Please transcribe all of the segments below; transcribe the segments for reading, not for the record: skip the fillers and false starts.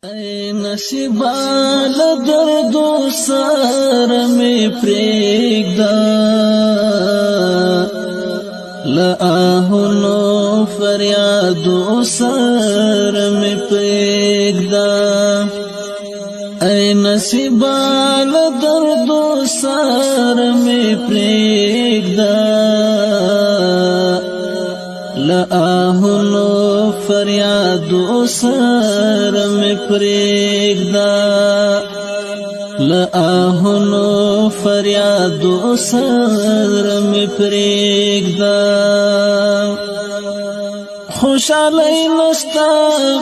اے نصیبا له دردو سره مې پرېږده، له آهونو فریادو سره مې پرېږده. اے نصیبا له دردو سره مې پرېږده، له آهونو فریادو سره مې پرېږده، له آهونو فریادو سره مې پرېږده. خوشحالي نشته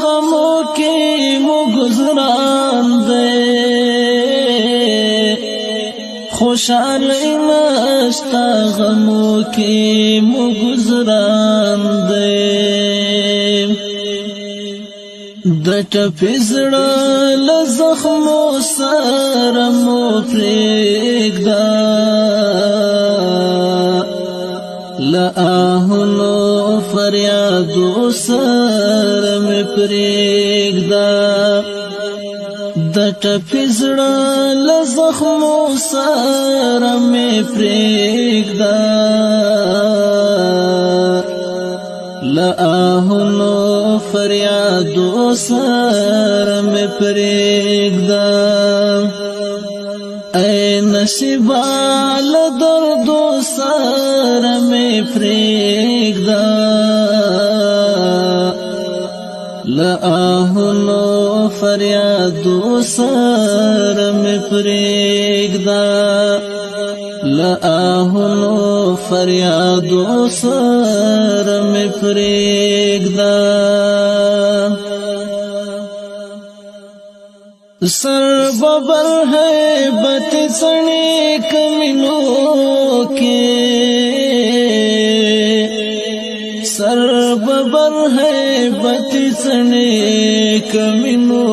غمو کې مو گزران دی، خوشحالي نشته غمو کې مو گزران دی. د ټپي زړه له زخمو سره مو پرېږده، له آهونو فریادو سره مې پرېږده. د ټپي زړه له زخمو سره مې پرېږده، له آهونو فریادو سره مې پرېږده. اے نصیبا له دردو سره مې پرېږده، له آهونو فریادو سره مې پرېږده، له آهونو فریادو سره مې پرېږده. سر ببر هیبت څڼې کمینو کې، سر ببر هیبت څڼې کمینو